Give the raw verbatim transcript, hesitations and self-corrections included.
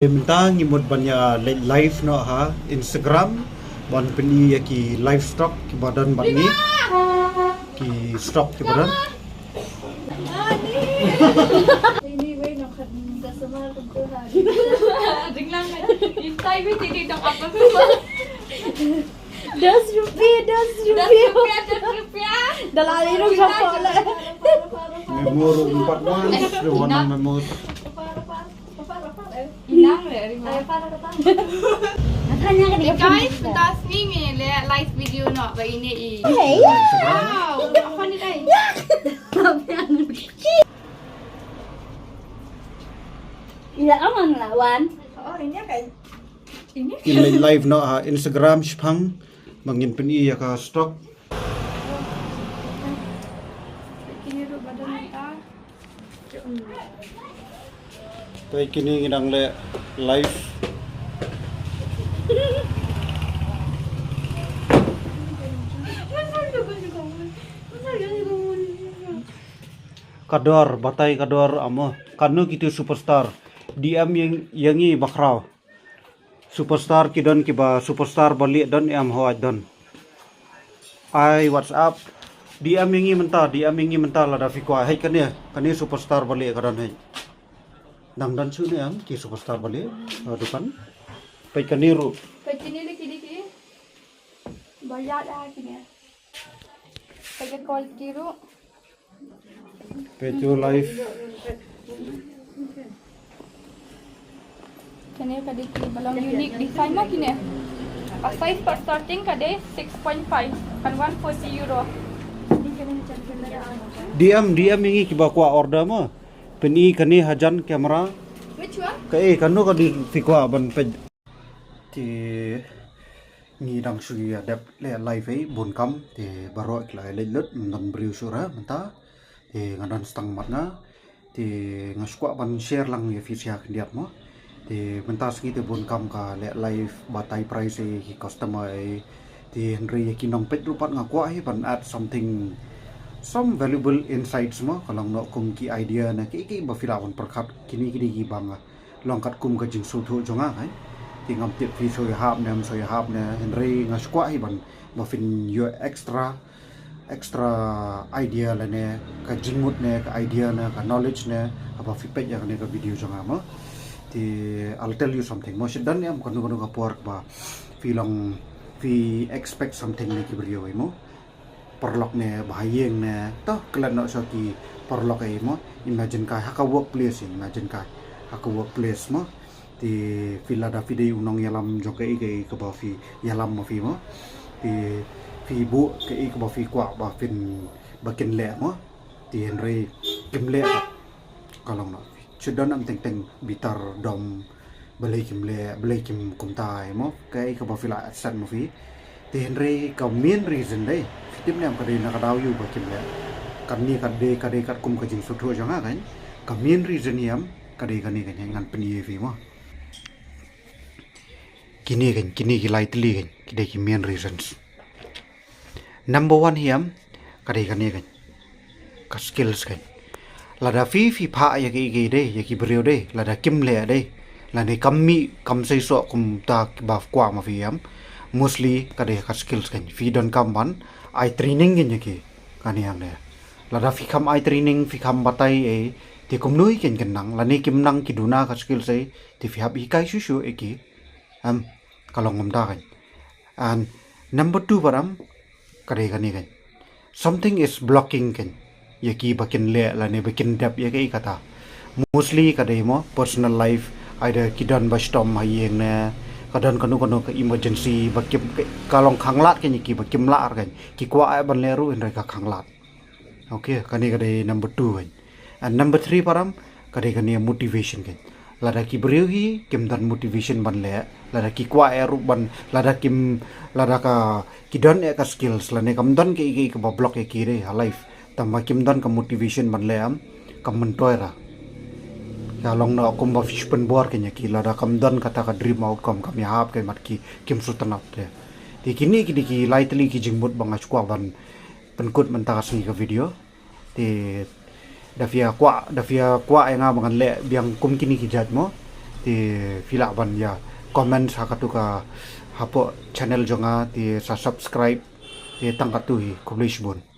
Mynta ngi mut ban ïa leit live noh ha Instagram ban pyni ïa ki livestock kiba don bad ngi, ki stock kiba don. Ini wei nong khat customer tu ha. Ringlang. Intai wei tini dong apa tu? Dos rupiah, dos rupiah. Dos rupiah, dos rupiah. Dah lari dong siapa lah. Memor empat mas, ruang memor. Hilang deh, Rima. Tanya ke dia. Guys, pentas ni ni le live video nak ba ini i. Wow, apa ni dai? Ila aman lah, Wan. Oh, ini kan. Ini. Ki leit live noh ha Instagram shipang ba ngin pyni ïa ka stock. Kini ruh badan kita. Tai kini ngi dang leh live. Ka dor, batai ka dor, amo. Kano kito superstar. D M ïa ngi, ïa ngi bakhraw. Superstar ki don kiba superstar ba lieh don em hoi don. Ai WhatsApp. D M ïa ngi mynta, D M ïa ngi mynta lada phi kwah hei kane, kane superstar ba lieh ka don hei. Dang don shu ne em ki superstar ba lieh. Dukan. Peit kane ruh. Peit kine dei ki dei ki. Ba ïa da kine. Peit ka quality ruh. Peit u live. Kane ka dei ki ba long unique design ma kine. Ka size per starting ka dei six point five kan one forty euro. D M, D M ïa ngi kiba kwah order mo. Pyni kane hajan camera. Which one? Ka eh kano ka dei phi kwah ban peit. Te ngi dang shu ïa dep leh live ei bun kam te baroh ki la leit lut ym don briew shuh ra mynta. Te nga don stang mat nga. Te nga shu kwah ban share lang ïa phi sha khyndiat mo. Te mynta sngi te bun kam ka leh live batai price ei ki customer ei. Te hynrei ïa ki nongpeit ruh pat nga kwah hi ban add something, some valuable insights mo, ka long noh kum ki idea na ki ki ba phi lah ban pyrkhat kine kine ki bang long katkum ka jingsngewthuh jong nga, kan. Te ngam tip phi shu ïahap ne ym shu ïahap ne, hynrei nga shu kwah hi ban ba phin ïoh extra, extra idea lane ka jingmut ne ka idea ne ka knowledge ne haba phi peit ïa kane ka video jong nga mo. Te I'll tell you something mo, shit dang em kano kano ka por ba phi long, phi expect something ne ki briew ei mo. Paralok ne ba ha ïing ne to klet noh sha ki paralok ei mo. Imagine kai ha ka workplace, imagine kai ha ka workplace mo. Te phi lada phi dei u nongïalam jong kaei kaei kaba phi ïalam ma phi mo. Te phi buh kaei kaba phi kwah ba phin ba kin leh mo. Te hynrei kim leh ka long noh. Shu don am teng teng bitar dom. Balei kim leh, balei kim kumta ei mo, kaei kaba phi la accept ma phi. Te hynrei ka main reason dei, phi tip ne em ka dei na ka daw ïa ba kim leh. Kane ka dei, ka dei katkum ka jingsngewthuh jong nga, kan. Ka main reason ïa em ka dei kane, kan, ngan pyni ïa phi mo. Kine, kan, kine ki lai tylli, kan, ki dei ki main reasons. Number one hi em ka dei kane, kan, ka skills, kan. Lada phi, phi phah ïa ki, ki dei, ïa ki briew dei, lada kim leh dei, lane kam mih, kam seisoh kumta kiba kwah ma phi em, mostly ka dei ka skills, kan. Phi donkam ban ai training, kan, ïa ki, kane hangne. Lada phi kham ai training, phi kham batai ei, te kumno hi, kan, kin nang, lane kim nang ki duna ka skills ei, te phi hap hikai shuh shuh ïa ki. Em, ka long kumta, kan. And number two pat em ka dei kane, kan. Something is blocking, kan, ïa ki ba kin leh lane ba kin dep ïa kaei kata. Mostly ka dei mo personal life, either ki don ba shitom ha ïing ne ka don kano kano ka emergency ba kim, ka, ka long khanglad, kan, ïa ki ba kim lah, kan. Ki kwah ban leh ruh hynrei ka khanglad. Okay, kane ka dei number two, kan. And number three pat em ka dei kane motivation, kan. Lada ki briew hi kim don motivation ban leh, lada ki kwah eh ruh ban, lada kim, lada ka, ki don eh ka skills, lane kam don kaei kaei kaba block ïa ki dei ha life. Tangba kim don ka motivation ban leh em, kam myntoi ra. Ka long noh kumba phi shu pynbor, kan, ïa ki, lada kam don kata ka dream outcome, kam ïahap, kan, mat ki, kim shu tnat te. Te kine ki dei ki lai tylli ki jingmut ba nga shu kwah ban pynkut mynta ka sngi ka video. Te da phi ïa kwah, da phi ïa kwah ïa nga ba ngan leh biang kum kine ki jait mo. te phi lah ban ïa comment ha katu ka, hapoh channel jong nga, te sa subscribe, te tang katu hi. Khublei shibun.